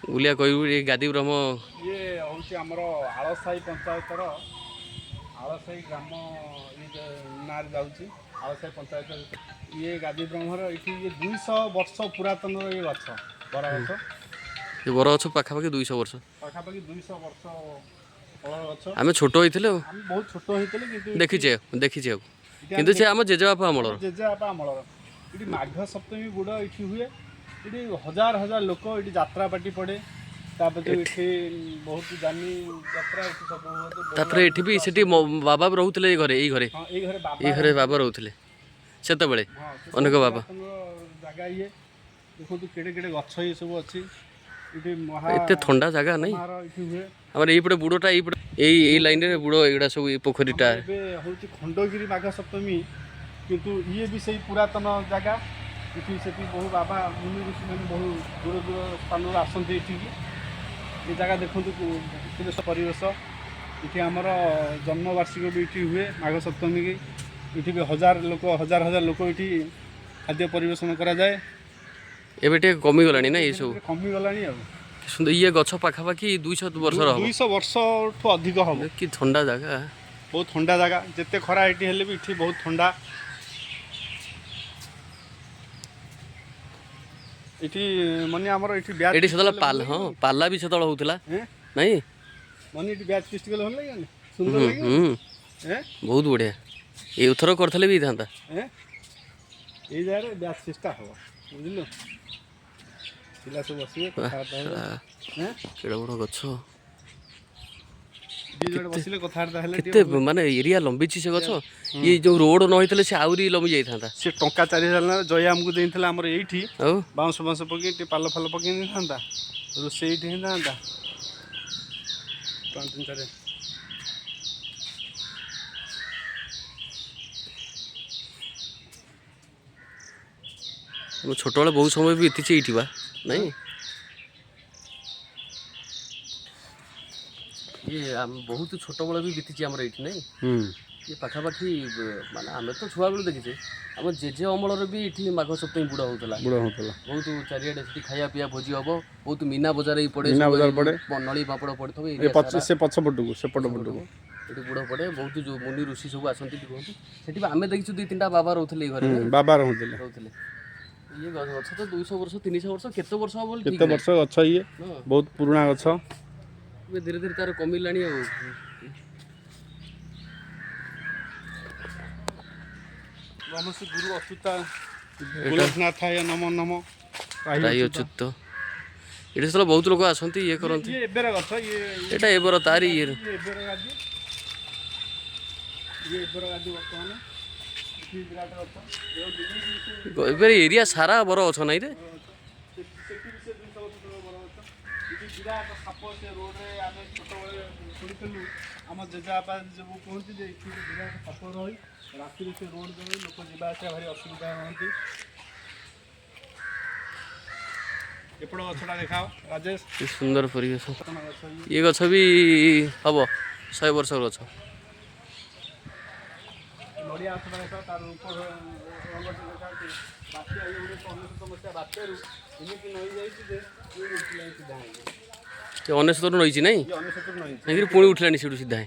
ଗୁଲିଆ କହିବୁ ଏ ଗାଦି ବ୍ରହ୍ମ। ଇଏ ହେଉଛି ଆମର ଆଳସାହି ପଞ୍ଚାୟତର ଆଳସାହି ଗ୍ରାମ, ଇଏ ନାଁରେ ଯାଉଛି ଆଳସାହି ପଞ୍ଚାୟତ। ଇଏ ଗାଦି ବ୍ରହ୍ମର ଏଇଠି ଇଏ 200 ବର୍ଷ ପୁରାତନର ଇଏ ଗଛ, ବରଗଛ। ଏ ବରଗଛ ପାଖାପାଖି 200 ବର୍ଷ। ପାଖାପାଖି 200 ବର୍ଷ ଫଳ ଗଛ। ଆମେ ଛୋଟ ହେଇଥିଲେ ଆଉ। ଆମେ ବହୁତ ଛୋଟ ହେଇଥିଲେ କିନ୍ତୁ ଦେଖିଛେ, ଦେଖିଛେ ଆଉ। ଏଠି କିନ୍ତୁ ସେ ଆମ ଜେଜେବାପା ଅମଳର। ଜେଜେବାପା ଅମଳର। ଏଠି ମାଘ ସପ୍ତମୀ ବୁଡ଼ ଏଠି ହୁଏ। ଏଠି ହଜାର ହଜାର ଲୋକ, ଏଠି ଯାତ୍ରା ପାଟି ପଡ଼େ। ତାପରେ ଯୋଉ ଏଠି ବହୁତ ଯାନି ଯାତ୍ରା ଏଠି ସବୁ ହୁଏ ତ ବହୁତ। ତାପରେ ଏଠି ବି ସେଠି ବାବା ବି ରହୁଥିଲେ ଏଇ ଘରେ, ଏଇ ଘରେ। ହଁ, ଏଇ ଘରେ ବାବା। ଏଇ ଘରେ ବାବା ରହୁଥିଲେ ସେତେବେଳେ। ହଁ, ସେ ଅନେକ ବାବା। ପୁରାତନର ଜାଗା ଇଏ। ଦେଖନ୍ତୁ କେଡ଼େ କେଡ଼େ ଗଛ ଇଏ ସବୁ ଅଛି ଏଠି। ମହା ଏତେ ଥଣ୍ଡା ଜାଗା ନାଇଁ? ମହାର ଏଠି ହୁଏ। ଆମର ଏଇପଟେ ବୁଡ଼ଟା, ଏଇପଟେ ଏଇ ଲାଇନରେ ବୁଡ଼, ଏଇଗୁଡ଼ା ସବୁ ଏଇ ପୋଖରୀଟା। ଆମର ଏବେ ହେଉଛି ଖଣ୍ଡଗିରି ମାଘ ସପ୍ତମୀ, କିନ୍ତୁ ଇଏ ବି ସେଇ ପୁରାତନ ଜାଗା। ଏଠି ସେଠି ବହୁ ବାବା, ମୁନି ଋଷିମାନେ ବହୁ ଦୂର ଦୂର ସ୍ଥାନରୁ ଆସନ୍ତି ଏଠିକି। ଏ ଜାଗା ଦେଖନ୍ତୁ କେତେ ପରିବେଶ। ଏଠି ଆମର ଜନ୍ମବାର୍ଷିକ ବି ଏଠି ହୁଏ ମାଘ ସପ୍ତମୀ କି। ଏଠି ବି ହଜାର ଲୋକ, ହଜାର ହଜାର ଲୋକ ଏଠି ଖାଦ୍ୟ ପରିବେଷଣ କରାଯାଏ। ଏବେ ଟିକେ କମିଗଲାଣି ନା ଏଇସବୁ? ଧୀରେ ଧୀରେ କମିଗଲାଣି ଆଉ। କି ସୁନ୍ଦର ଇଏ ଗଛ, ପାଖାପାଖି 200 ବର୍ଷର ହବ। 200 ବର୍ଷଠୁ ଅଧିକ ହବ। କି ଥଣ୍ଡା ଜାଗା। ବହୁତ ଥଣ୍ଡା ଜାଗା। ଯେତେ ଖରା ଏଠି ହେଲେ ବି ଏଠି ବହୁତ ଥଣ୍ଡା। ଏଠି ମାନେ ଆମର ଏଠି ବ୍ୟାଚ୍ ଏଠି ସେତେବେଳେ ପାଲା, ହଁ, ପାଲା ବି ସେତେବେଳେ ହଉଥିଲା। ହେଁ? ନାଇଁ। ମାନେ ଏଠି ବ୍ୟାଚ୍ ଫିଷ୍ଟ କଲେ ଭଲ ଲାଗିବନି? ସୁନ୍ଦର ଲାଗିବ। ହୁଁ। ଏଁ? ବହୁତ ବଢ଼ିଆ। ଏଇଥର କରିଥିଲେ ବି ହେଇଥାନ୍ତା। ଏଁ, ଏଇ ଜାଗାରେ ବ୍ୟାଚ୍ ଫିଷ୍ଟଟା ହବ, ବୁଝିଲୁ? ପିଲା ସବୁ ବସିବେ, କଥାବାର୍ତ୍ତା ହେବେ। ଏଁ? କେଡ଼େ ବଡ଼ ଗଛ। ଦି ଜଣ ବସିଲେ, କଥାବାର୍ତ୍ତା ହେଲେ କେତେ ଟିକେ। ମାନେ ଏରିଆ ଲମ୍ବିଛି ସେ ଗଛ। ଇଏ ଯୋଉ ରୋଡ ନ ହେଇଥିଲେ ସେ ଆହୁରି ଲମ୍ବି ଯାଇଥାନ୍ତା। ସେ ଟଙ୍କା 4000 ନେଲା, ଜୟ ଆମକୁ ଦେଇଥିଲା ଆମର ଏଇଠି। ଆଉ ବାଉଁଶ ବାଉଁଶ ପକେଇ ଟିକେ ପାଲ ଫାଲ ପକେଇ ଦେଇଥାନ୍ତା, ରୋଷେଇ ଏଇଠି ହେଇଥାନ୍ତା। ଟଙ୍କା ତିନି ଚାରି। ମୁଁ ଛୋଟବେଳେ ବହୁତ ସମୟ ବି ବିତିଛି ଏଇଠି ବା, ନାଇଁ? ଇଏ ଆମେ ବହୁତ ଛୋଟବେଳେ ବି ବିତିଛି ଆମର ଏଇଠି, ନାଇଁ? ହୁଁ। ଇଏ ପାଖାପାଖି ମାନେ ଆମେ ତ ଛୁଆବେଳୁ ଦେଖିଛେ, ଆମ ଜେଜେ ଅମଳରେ ବି ଏଠି ମାଘ ସପ୍ତମୀ ବୁଡ଼ ହଉଥିଲା। ବୁଡ଼ ହେଉଥିଲା। ବହୁତ ଚାରିଆଡ଼େ ସେଠି ଖାଇବା ପିଇବା ଭୋଜି ହବ, ବହୁତ ମୀନା ବଜାର ଏଇ ପଡ଼େ। ମୀନା ସବୁ ବଜାର ଏଇ ପଡ଼େ। ନଳି ପାମ୍ପଡ଼ ପଡ଼ିଥିବ ଏ ଏରିଆ ପଛ ସାରା। ସେ ପଛ ପଟକୁ, ସେପଟ ପଟକୁ। ଏଠି ବୁଡ଼ ପଡ଼େ ବହୁତ। ଯୋଉ ମୁନି ଋଷି ସବୁ ଆସନ୍ତି ଏଠି ରୁହନ୍ତି। ସେଠି ବି ଆମେ ଦେଖିଛୁ 2-3ଟା ବାବା ରହୁଥିଲେ ଏଇ ଘରେ, ନାଇଁ? ବାବା ରହୁଥିଲେ। ରହୁଥିଲେ। ଇଏ ଗଛ ତ 200 ବର୍ଷ, 300 ବର୍ଷ, କେତେ ବର୍ଷ ହବ ବୋଲି ଠିକ୍ କେତେ ନାହିଁ। ବର୍ଷ ଗଛ ଇଏ। ହଁ। ବହୁତ ପୁରୁଣା ଗଛ। ଏବେ ଧୀରେ ଧୀରେ ତାର କମିଲାଣି ଆଉ। ବ୍ରହ୍ମଶ୍ରୀ ଗୁରୁ ଅଚ୍ୟୁତା ଗୋଲଖନାଥାୟ ନମ ନମ। ପ୍ରାୟ ଅଚ୍ୟୁତ। ଏଠି ସେତେବେଳେ ବହୁତ ଲୋକ ଆସନ୍ତି, ଇଏ କରନ୍ତି। ଇଏ ଏବେର ଗଛ ଇଏ। ଏଇଟା ଏବର ତାରି ଇଏ। ଇଏ ଏବେର ଗାଦି, ଇଏ ଏବେର ଗାଦି। ବର୍ତ୍ତମାନ ଏଠି ବିରାଟ ଗଛ। ଏବେ ଏରିଆ ସାରା ବର ଗଛ ନାଇଁ ରେ? ସେଠି ବି ସେ 200 ବର୍ଷ ତଳେ ବର ଗଛ। ଏଠି ବିରାଟ ସାପ ସେ ରୋଡ଼ରେ। ଆମେ ଛୋଟବେଳେ ଶୁଣିଥିଲୁ, ଆମ ଜେଜେବାପା ସବୁ କୁହନ୍ତି ଯେ ଏଠି ଗୋଟେ ବିରାଟ ସାପ ରହି ରାତିରେ ସେ ରୋଡ଼ ଦେଇ ଲୋକ ଯିବା ଆସିବା ଭାରି ଅସୁବିଧା ହୁଅନ୍ତି। ଏପଟ ଗଛଟା ଦେଖାଅ ରାଜେଶ। କି ସୁନ୍ଦର ପରିବେଶ। ପୁରାତନ ଗଛ ଇଏ। ଇଏ ଗଛ ବି ହବ 100 ବର୍ଷର ଗଛ। ନଡ଼ିଆ ଗଛଟା ଦେଖାଅ, ତାର ରୂପ ରଙ୍ଗଟା ଦେଖାଅ। ବାତ୍ୟା ଇଏ 1999 ମସିହା ବାତ୍ୟାରୁ ଏମିତି ନଇ ଯାଇଛି ଯେ ଇଏ ଉଠିଲାଣି ସିଧା ହେଇକି। ସେ 99ରୁ ନଇଛି ନାଇଁ? ଇଏ 99ରୁ ନଇଛି। ନାଇଁକିରି ପୁଣି ଉଠିଲାଣି ସେଠୁ ସିଧା।